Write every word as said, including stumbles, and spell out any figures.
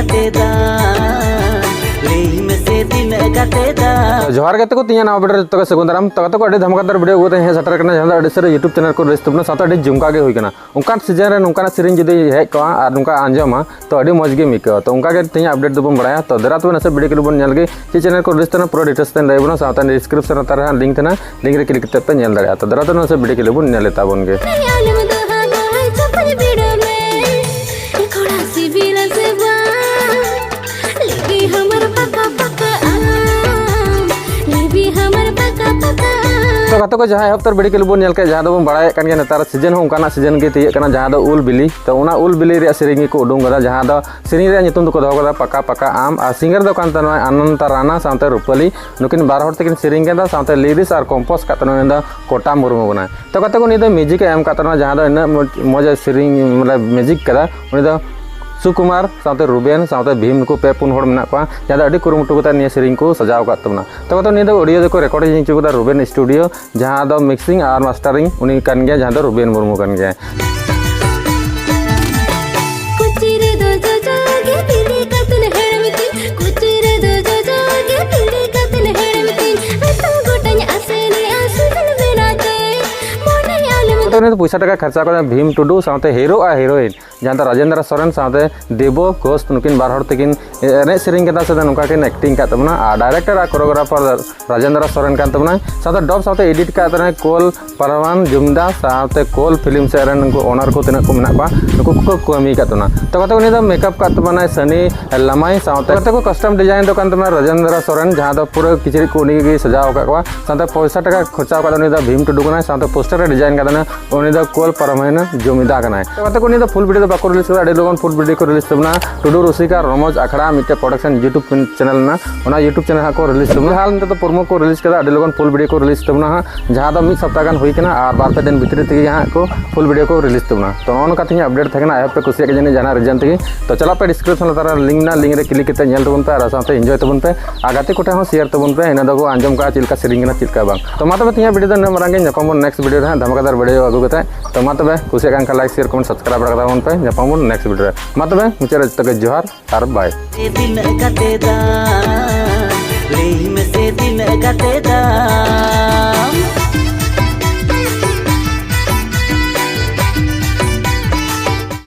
ᱠᱟᱛᱮ ᱫᱟᱢ, ᱞᱟᱹᱭ ᱢᱮᱥᱮ ᱛᱤᱱᱟᱹᱜ ᱠᱟᱛᱮ ᱫᱟᱢ? ᱡᱚᱦᱟᱨ ᱜᱟᱛᱮ ᱠᱚ, ᱛᱮᱦᱮᱧᱟᱜ ᱱᱟᱣᱟ ᱵᱷᱤᱰᱤᱭᱳ ᱨᱮ ᱡᱚᱛᱚ ᱜᱮ ᱥᱟᱹᱜᱩᱱ ᱫᱟᱨᱟᱢ᱾ ᱛᱚ ᱜᱟᱛᱮ ᱠᱚ, ᱟᱹᱰᱤ ᱫᱷᱟᱢᱟᱠᱟᱫᱟᱨ ᱵᱷᱤᱰᱤᱭᱳ ᱟᱹᱜᱩ ᱠᱟᱛᱮ ᱦᱮᱡ ᱥᱮᱴᱮᱨ ᱠᱟᱱᱟ, ᱡᱟᱦᱟᱸ ᱫᱚ ᱟᱹᱰᱤ ᱩᱥᱟᱹᱨᱟ YouTube ᱪᱮᱱᱮᱞ ᱠᱚ ᱨᱤᱞᱤᱡᱽ ᱛᱟᱵᱚᱱᱟ, ᱥᱟᱶᱛᱮ ᱟᱹᱰᱤ ᱡᱷᱩᱢᱠᱟ ᱜᱮ ᱦᱩᱭ ᱠᱟᱱᱟ᱾ ᱚᱱᱠᱟᱱ ᱥᱤᱡᱚᱱ ᱨᱮ ᱱᱚᱝᱠᱟᱱᱟᱜ ᱥᱮᱨᱮᱧ ᱡᱩᱫᱤ ᱦᱮᱡ ᱠᱚᱜᱼᱟ ᱟᱨ ᱱᱚᱝᱠᱟ ᱟᱸᱡᱚᱢᱟ, ᱛᱚ ᱟᱹᱰᱤ ᱢᱚᱡᱽ ᱜᱮᱢ ᱟᱹᱭᱠᱟᱹᱣᱟ᱾ ᱛᱚ ᱚᱱᱠᱟ ᱜᱮ ᱛᱮᱦᱮᱧᱟᱜ ᱟᱯᱰᱮᱴ ᱫᱚᱵᱚᱱ ᱵᱟᱲᱟᱭᱟ᱾ ᱛᱚ ᱫᱮᱞᱟ ᱛᱚᱵᱮ ᱱᱟᱥᱮ ᱵᱷᱤᱰᱤᱭᱳ ᱠᱞᱤᱯ ᱵᱚᱱ ᱧᱮᱞ ᱜᱮ, ᱪᱮᱫ ᱪᱮᱱᱮᱞ ᱠᱚ ᱨᱤᱞᱤᱡᱽ ᱛᱟᱵᱚᱱᱟ, ᱯᱩᱨᱟᱹ ᱰᱤᱴᱮᱞᱥ ᱛᱮ ᱞᱟᱹᱭ ᱟᱵᱚᱱᱟ, ᱥᱟᱶᱛᱮ ᱰᱤᱥᱠᱨᱤᱯᱥᱚᱱ ᱞᱟᱛᱟᱨ ᱨᱮ ᱦᱟᱸᱜ ᱞᱤᱝᱠ ᱛᱟᱦᱮᱱᱟ, ᱞᱤᱝᱠ ᱨᱮ ᱠᱞᱤᱠ ᱠᱟᱛᱮ ᱯᱮ ᱧᱮᱞ ᱫᱟᱲᱮᱭᱟᱜᱼᱟ᱾ ᱛᱚ ᱫᱮᱞᱟ ᱛᱚᱵᱮ ᱱᱟᱥᱮ ᱵᱷᱤᱰᱤᱭᱳ ᱠᱞᱤᱯ ᱵᱚᱱ ᱧᱮᱞ ᱛᱟᱵᱚᱱ ᱜᱮ᱾ ᱟᱞᱚᱢ ᱫᱚᱦᱟ ᱫᱚᱦᱟᱭ ᱪᱟᱯᱟᱫ ᱵᱤᱰᱟᱹᱣ ᱢᱮ, ᱠᱚᱲᱟ ᱥᱤᱵᱤᱞᱟ ᱥᱮ ᱵᱟᱝ? ᱞᱤᱵᱤ ᱦᱟᱢᱟᱨ ᱯᱟᱠᱟ ᱯᱟᱠᱟ ᱟᱢ, ᱞᱤᱵᱤ ᱦᱟᱢᱟᱨ ᱯᱟᱠᱟ ᱯᱟᱠᱟ ᱟᱢ᱾ ᱛᱚ ᱜᱟᱛᱮ ᱠᱚ, ᱡᱟᱦᱟᱸ ᱮᱦᱚᱵ ᱩᱛᱟᱹᱨ ᱵᱷᱤᱰᱤᱭᱳ ᱠᱞᱤᱯ ᱵᱚᱱ ᱧᱮᱞ ᱠᱮᱫ, ᱡᱟᱦᱟᱸ ᱫᱚᱵᱚᱱ ᱵᱟᱲᱟᱭᱮᱫ ᱠᱟᱱ ᱜᱮᱭᱟ, ᱱᱮᱛᱟᱨ ᱥᱤᱡᱚᱱ ᱦᱚᱸ ᱚᱱᱠᱟᱱᱟᱜ ᱥᱤᱡᱚᱱ ᱜᱮ ᱛᱤᱭᱟᱹᱜ ᱠᱟᱱᱟ, ᱡᱟᱦᱟᱸ ᱫᱚ ᱩᱞ ᱵᱤᱞᱤ᱾ ᱛᱚ ᱚᱱᱟ ᱩᱞ ᱵᱤᱞᱤ ᱨᱮᱭᱟᱜ ᱥᱮᱨᱮᱧ ᱜᱮᱠᱚ ᱩᱰᱩᱝ ᱠᱟᱫᱟ, ᱡᱟᱦᱟᱸ ᱫᱚ ᱥᱮᱨᱮᱧ ᱨᱮᱭᱟᱜ ᱧᱩᱛᱩᱢ ᱫᱚᱠᱚ ᱫᱚᱦᱚ ᱠᱟᱫᱟ ᱯᱟᱠᱟ ᱯᱟᱠᱟ ᱟᱢ, ᱟᱨ ᱥᱤᱝᱜᱟᱨ ᱫᱚ ᱠᱟᱱ ᱛᱟᱦᱮᱱᱟ ᱟᱱᱚᱱᱛᱟ ᱨᱟᱱᱟ ᱥᱟᱶᱛᱮ ᱨᱩᱯᱟᱞᱤ᱾ ᱱᱩᱠᱤᱱ ᱵᱟᱨ ᱦᱚᱲ ᱛᱮᱠᱤᱱ ᱥᱮᱨᱮᱧ ᱠᱟᱫᱟ, ᱥᱟᱶᱛᱮ ᱞᱤᱨᱤᱠᱥ ᱟᱨ ᱠᱚᱢᱯᱳᱡᱽ ᱠᱟᱜ ᱛᱟᱦᱮᱱᱟ ᱩᱱᱤ ᱫᱚ ᱠᱚᱴᱟ ᱢᱩᱨᱢᱩ ᱠᱟᱱᱟᱭ᱾ ᱛᱚ ᱜᱟᱛᱮ ᱠᱚ, ᱩᱱᱤ ᱫᱚ ᱢᱤᱣᱡᱤᱠ ᱮ ᱮᱢ ᱠᱟᱜ ᱛᱟᱦᱮᱱᱟ, ᱡᱟᱦᱟᱸ ᱫᱚ ᱤᱱᱟᱹᱜ ᱢᱚᱡᱽ, ᱢᱚᱡᱽ ᱮ ᱥᱮᱨᱮᱧ, ᱢᱟᱱᱮ ᱢᱤᱣᱡᱤᱠ ᱠᱟᱫᱟ ᱩᱱᱤ ᱫᱚ ᱥᱩᱠᱩᱢᱟᱨ ᱥᱟᱶᱛᱮ ᱨᱩᱵᱮᱱ ᱥᱟᱶᱛᱮ ᱵᱷᱤᱢ, ᱱᱩᱠᱩ ᱯᱮ ᱯᱩᱱ ᱦᱚᱲ ᱢᱮᱱᱟᱜ ᱠᱚᱣᱟ, ᱡᱟᱦᱟᱸ ᱫᱚ ᱟᱹᱰᱤ ᱠᱩᱨᱩᱢᱩᱴᱩ ᱠᱟᱛᱮ ᱱᱤᱭᱟᱹ ᱥᱮᱨᱮᱧ ᱠᱚ ᱥᱟᱡᱟᱣ ᱟᱠᱟᱫ ᱛᱟᱵᱚᱱᱟ᱾ ᱛᱚ ᱜᱟᱛᱮ, ᱱᱤᱭᱟᱹ ᱫᱚ ᱚᱰᱤᱭᱳ ᱫᱚᱠᱚ ᱨᱮᱠᱚᱨᱰᱤᱝ ᱦᱚᱪᱚ ᱠᱟᱫᱟ ᱨᱩᱵᱮᱱ ᱥᱴᱩᱰᱤᱭᱳ, ᱡᱟᱦᱟᱸ ᱫᱚ ᱢᱤᱠᱥᱤᱝ ᱟᱨ ᱢᱟᱥᱴᱟᱨᱤᱝ ᱩᱱᱤ ᱠᱟᱱ ᱜᱮᱭᱟ, ᱡᱟᱦᱟᱸ ᱫᱚ ᱨᱩᱵᱮᱱ ᱢᱩᱨᱢᱩ ᱠᱟᱱ ᱜᱮᱭᱟᱭ᱾ ᱠᱩᱪᱤ ᱨᱮᱫᱚ ᱡᱚᱡᱚ ᱜᱮ ᱵᱤᱞᱤ ᱠᱟᱛᱮᱱ ᱦᱮᱲᱮᱢ ᱛᱤᱧ, ᱠᱩᱪᱤ ᱨᱮᱫᱚ ᱡᱚᱡᱚ ᱜᱮ ᱵᱤᱞᱤ ᱠᱟᱛᱮᱱ ᱦᱮᱲᱮᱢ ᱛᱤᱧ, ᱮᱛᱚᱢ ᱜᱚᱴᱟᱧ ᱟᱥᱮᱱᱮᱜᱼᱟ ᱥᱤᱵᱤᱞ ᱵᱮᱱᱟᱣ ᱛᱮ, ᱢᱚᱱᱮ ᱟᱞᱚᱢ ᱛᱚ ᱩᱱᱤ ᱫᱚ ᱯᱚᱭᱥᱟ ᱴᱟᱠᱟ ᱠᱷᱚᱨᱪᱟ ᱠᱟᱛᱮ ᱵᱷᱤᱢ ᱴᱩᱰᱩ ᱥᱟᱶᱛᱮ ᱦᱤᱨᱳ ᱟᱨ ᱦᱤᱨᱳᱭᱤᱱ ᱡᱟᱦᱟᱸ ᱫᱚ ᱨᱟᱡᱮᱱᱫᱨᱚ ᱥᱚᱨᱮᱱ ᱥᱟᱶᱛᱮ ᱫᱮᱵᱚ ᱜᱷᱳᱥ, ᱱᱩᱠᱤᱱ ᱵᱟᱨ ᱦᱚᱲ ᱛᱮᱠᱤᱱ ᱮᱱᱮᱡ ᱥᱮᱨᱮᱧ ᱠᱟᱫᱟ ᱥᱮ ᱱᱚᱝᱠᱟ ᱠᱤᱱ ᱮᱠᱴᱤᱝ ᱠᱟᱫ ᱛᱟᱵᱚᱱᱟ᱾ ᱟᱨ ᱰᱟᱭᱨᱮᱠᱴᱚᱨ ᱟᱨ ᱠᱳᱨᱤᱭᱳᱜᱨᱟᱯᱷᱟᱨ ᱨᱟᱡᱮᱱᱫᱨᱚ ᱥᱚᱨᱮᱱ ᱠᱟᱱ ᱛᱟᱵᱚᱱᱟᱭ, ᱥᱟᱶᱛᱮ ᱰᱚᱵ ᱥᱟᱶᱛᱮ ᱮᱰᱤᱴ ᱠᱟᱫ ᱛᱟᱵᱚᱱᱟᱭ ᱠᱳᱞ ᱯᱟᱨᱣᱟᱱ ᱡᱩᱢᱤᱫᱟ ᱥᱟᱶᱛᱮ ᱠᱳᱞ ᱯᱷᱤᱞᱢ ᱥᱮᱫ ᱨᱮᱱ ᱩᱱᱠᱩ ᱳᱱᱟᱨ ᱠᱚ ᱛᱤᱱᱟᱹᱜ ᱠᱚ ᱢᱮᱱᱟᱜ ᱠᱚᱣᱟ, ᱱᱩᱠᱩ ᱠᱚᱠᱚ ᱠᱟᱹᱢᱤ ᱠᱟᱫ ᱛᱟᱵᱚᱱᱟ᱾ ᱛᱚ ᱜᱟᱛᱮ, ᱩᱱᱤ ᱫᱚ ᱢᱮᱠᱟᱯ ᱠᱟᱫ ᱛᱟᱵᱚᱱᱟᱭ ᱥᱟᱱᱤ ᱞᱟᱢᱟᱭ, ᱥᱟᱶᱛᱮ ᱜᱟᱛᱮ ᱠᱚ ᱠᱟᱥᱴᱚᱢ ᱰᱤᱡᱟᱭᱤᱱ ᱫᱚ ᱠᱟᱱ ᱛᱟᱵᱚᱱᱟ ᱨᱟᱡᱮᱱᱫᱨᱚ ᱥᱚᱨᱮᱱ, ᱡᱟᱦᱟᱸ ᱫᱚ ᱯᱩᱨᱟᱹ ᱠᱤᱪᱨᱤᱡ ᱠᱚ ᱩᱱᱤ ᱜᱮᱭ ᱥᱟᱡᱟᱣ ᱟᱠᱟᱫ ᱠᱚᱣᱟ᱾ ᱥᱟᱶᱛᱮ ᱯᱚᱭᱥᱟ ᱴᱟᱠᱟ ᱠᱷᱚᱨᱪᱟ ᱟᱠᱟᱫ ᱩᱱᱤ ᱫᱚ ᱵᱷᱤᱢ ᱴᱩᱰᱩ ᱠᱟᱱᱟᱭ, ᱥᱟᱶᱛᱮ ᱯᱳᱥᱴᱟᱨ ᱨᱮ ᱰᱤᱡᱟᱭᱤᱱ ᱠᱟᱫᱟ ᱩᱱᱤ ᱫᱚ ᱠᱳᱞ ᱯᱟᱨᱚᱢᱮᱱᱟ ᱡᱚᱢᱤᱫᱟ ᱠᱟᱱᱟᱭ᱾ ᱛᱚ ᱜᱟᱛᱮ ᱠᱚ, ᱩᱱᱤ ᱫᱚ ᱯᱷᱩᱞ ᱵᱷᱤᱰᱤᱭᱳ ᱫᱚ ᱵᱟᱠᱚ ᱨᱤᱞᱤᱡᱽ ᱠᱟᱫᱟ, ᱟᱹᱰᱤ ᱞᱚᱜᱚᱱ ᱯᱷᱩᱞ ᱵᱷᱤᱰᱤᱭᱳ ᱠᱚ ᱨᱤᱞᱤᱡᱽ ᱛᱟᱵᱚᱱᱟ ᱴᱩᱰᱩ ᱨᱩᱥᱤᱠᱟ ᱨᱚᱢᱚᱡᱽ ᱟᱠᱷᱲᱟ ᱢᱤᱫᱴᱮᱡ ᱯᱨᱚᱰᱟᱠᱥᱚᱱ YouTube ᱪᱮᱱᱮᱞ ᱨᱮᱱᱟᱜ, ᱚᱱᱟ YouTube ᱪᱮᱱᱮᱞ ᱦᱟᱸᱜ ᱠᱚ ᱨᱤᱞᱤᱡᱽ ᱛᱟᱵᱚᱱᱟ᱾ ᱯᱷᱤᱞᱦᱟᱞ ᱱᱤᱛᱚᱜ ᱫᱚ ᱯᱨᱳᱢᱳ ᱠᱚ ᱨᱤᱞᱤᱡᱽ ᱠᱟᱫᱟ, ᱟᱹᱰᱤ ᱞᱚᱜᱚᱱ ᱯᱷᱩᱞ ᱵᱷᱤᱰᱤᱭᱳ ᱠᱚ ᱨᱤᱞᱤᱡᱽ ᱛᱟᱵᱚᱱᱟ ᱦᱟᱸᱜ, ᱡᱟᱦᱟᱸ ᱫᱚ ᱢᱤᱫ ᱥᱚᱯᱛᱟᱦ ᱜᱟᱱ ᱦᱩᱭ ᱠᱟᱱᱟ ᱟᱨ ᱵᱟᱨ ᱯᱮ ᱫᱤᱱ ᱵᱷᱤᱛᱨᱤ ᱛᱮᱜᱮ ᱦᱟᱸᱜ ᱠᱚ ᱯᱷᱩᱞ ᱵᱷᱤᱰᱤᱭᱳ ᱠᱚ ᱨᱤᱞᱤᱡᱽ ᱛᱟᱵᱚᱱᱟ᱾ ᱛᱚ ᱱᱚᱜᱼᱚ ᱱᱚᱝᱠᱟ ᱛᱮᱦᱮᱧ ᱟᱯᱰᱮᱴ ᱛᱟᱦᱮᱸ ᱠᱟᱱᱟ, ᱟᱭ ᱦᱳᱯ ᱯᱮ ᱠᱩᱥᱤᱭᱟᱜ ᱜᱮ ᱡᱟᱹᱱᱤᱡ ᱡᱟᱦᱟᱱᱟᱜ ᱨᱤᱡᱮᱱ ᱛᱮᱜᱮ᱾ ᱛᱚ ᱪᱟᱞᱟᱜ ᱯᱮ ᱰᱤᱥᱠᱨᱤᱯᱥᱚᱱ ᱞᱟᱛᱟᱨ ᱨᱮ ᱞᱤᱝᱠ ᱢᱮᱱᱟᱜᱼᱟ, ᱞᱤᱝᱠ ᱨᱮ ᱠᱞᱤᱠ ᱠᱟᱛᱮ ᱧᱮᱞ ᱛᱟᱵᱚᱱ ᱯᱮ ᱟᱨ ᱥᱟᱶᱛᱮ ᱤᱱᱡᱚᱭ ᱛᱟᱵᱚᱱ ᱯᱮ, ᱟᱨ ᱜᱟᱛᱮ ᱠᱚᱴᱷᱮᱱ ᱦᱚᱸ ᱥᱮᱭᱟᱨ ᱛᱟᱵᱚᱱ ᱯᱮ, ᱤᱱᱟᱹ ᱫᱚᱠᱚ ᱟᱸᱡᱚᱢ ᱠᱟᱜᱼᱟ ᱪᱮᱫ ᱞᱮᱠᱟ ᱥᱮᱨᱮᱧ ᱠᱟᱱᱟ ᱪᱮᱫ ᱞᱮᱠᱟ ᱵᱟᱝ᱾ ᱛᱚ ᱢᱟ ᱛᱚᱵᱮ ᱛᱮᱦᱮᱧᱟᱜ ᱵᱷᱤᱰᱤᱭᱳ ᱫᱚ ᱱᱤᱱᱟᱹᱜ ᱢᱟᱨᱟᱝ ᱜᱮ, ᱧᱟᱯᱟᱢ ᱵᱚᱱ ᱱᱮᱠᱥᱴ ᱵᱷᱤᱰᱤᱭᱳ ᱨᱮ ᱦᱟᱸᱜ, ᱫᱷᱟᱢᱟᱠᱟᱫᱟᱨ ᱵᱷᱤᱰᱤᱭᱳ ᱟᱹᱜᱩ ᱠᱟᱛᱮ᱾ ᱛᱚ ᱢᱟ ᱛᱚᱵᱮ, ᱠᱩᱥᱤᱭᱟᱜ ᱠᱟᱱ ᱠᱷᱟᱱ like, share, comment, subscribe ᱵᱟᱲᱟ ᱠᱟᱛᱟ ᱵᱚᱱ ᱯᱮ᱾ ᱧᱟᱯᱟᱢ ᱵᱚᱱ next video ᱨᱮ᱾ ᱢᱟ ᱛᱚᱵᱮ, ᱢᱩᱪᱟᱹᱫ ᱨᱮ ᱡᱚᱛᱚ ᱜᱮ ᱡᱚᱦᱟᱨ ᱟᱨ bye᱾ ᱛᱤᱱᱟᱹᱜ ᱠᱟᱛᱮ ᱫᱟᱢ? ᱞᱟᱹᱭ ᱢᱮᱥᱮ ᱛᱤᱱᱟᱹᱜ ᱠᱟᱛᱮ ᱫᱟᱢ?